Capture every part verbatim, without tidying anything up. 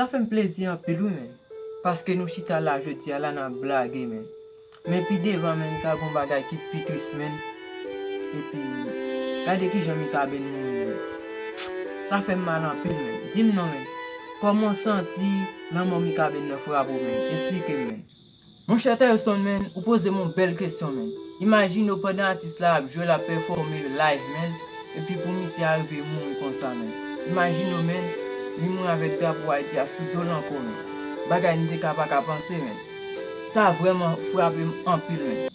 Sa fè m plezi anpil wi, men. Paske nou chita la jodi a la, n ap blage, men. Men pi devan, men, ta gon bagay ki pi tris, men. Epi, gade kijan Mikaben mouri, men. Sa fè m mal anpil, men. Di m non, men. Kòman w santi lanmò Mikaben nan frape w, men? Esplike m, men. Monchè Tayson, men, ou poze m yon bèl kesyon, men. Imajine w pandan atis la ap jwe, l ap pèfòme live, men, epi pou misye a rive mouri konsa, men. Imajine w, men, li mouri avèk drapo Ayiti a sou do l ankò, men. Bagay m te ka pa ka panse, men. Sa vrèman frape m anpil, men.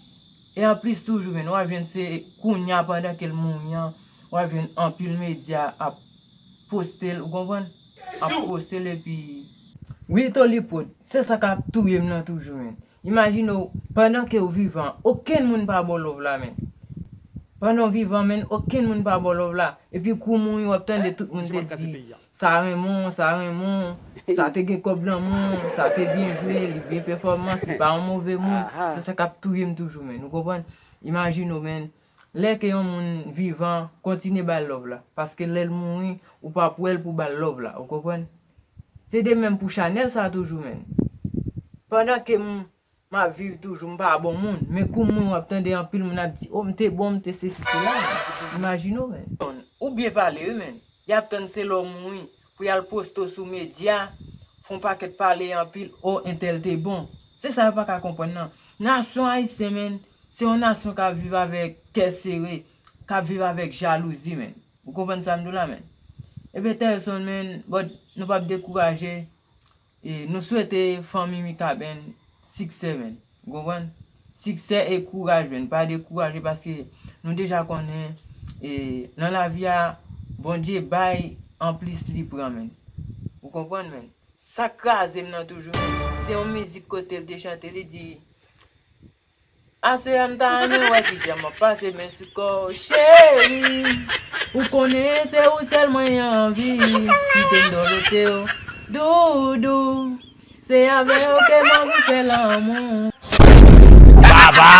E anplis toujou, men, w ap jwenn se kounye a pandan ke l mouri an, w ap jwenn anpil medya ap poste l, ou konprann? Ap poste l epi wi, Tolipot, se sa k ap touye m nan toujou, men. Imajine w, pandan ke w vivan, okenn moun pa ba w love la, men. Pandan w vivan, men, okenn moun pa ba w love la. Epi kou mouri, w ap tande tout moun te di, sa renmen w, sa renmen w, sa te gen kòb nan men w, sa te byen jwe, li byen pèfòmans, li pa yon move moun. Se sa k ap touye m toujou, men. Ou konprann? Imajine w, men. Lè ke yon moun vivan, kontinye ba l love la. Paske lè l mouri, ou p ap wè l pou ba l love la. Ou konprann? Se de menm pou chanèl sa toujou, men. Pandan ke m, m ap viv toujou, m pa bon moun. Men kou m mouri, w ap tande anpil moun ap di, o, m te bon, m te sesi, sela, men. Imajine w, men. Ou byen pale, wi, men. Y ap tann se lè w mouri pou y al poste w sou medya, fè yon pakèt pale anpil, o, entèl te bon. Se sa yo pa ka konprann nan. Nasyon ayisyen, men, se yon nasyon k ap viv avèk kè sere, k ap viv avèk jalouzi, men. Ou konprann sa m di w la, men? Ebyen, Tayson, men, but nou p ap dekouraje. E, nou swete fanmi Mikaben siksè, men. Ou konprann? Siksè e kouraj, men. Pa dekouraje paske nou deja konnen, e, nan lavi a, Bondye bay anplis li pran, men. Ou konprann, men? Sa k kraze m nan toujou, men, se yon mizik kote l te chante, li di, aswè a m ta renmen wè kijan m ap pase men sou kò w, cheri. Ou konnen se ou sèl mwen anvi. Kite m dòlote w, doudou. Se avè w ke m anvi fè lanmou. Baba,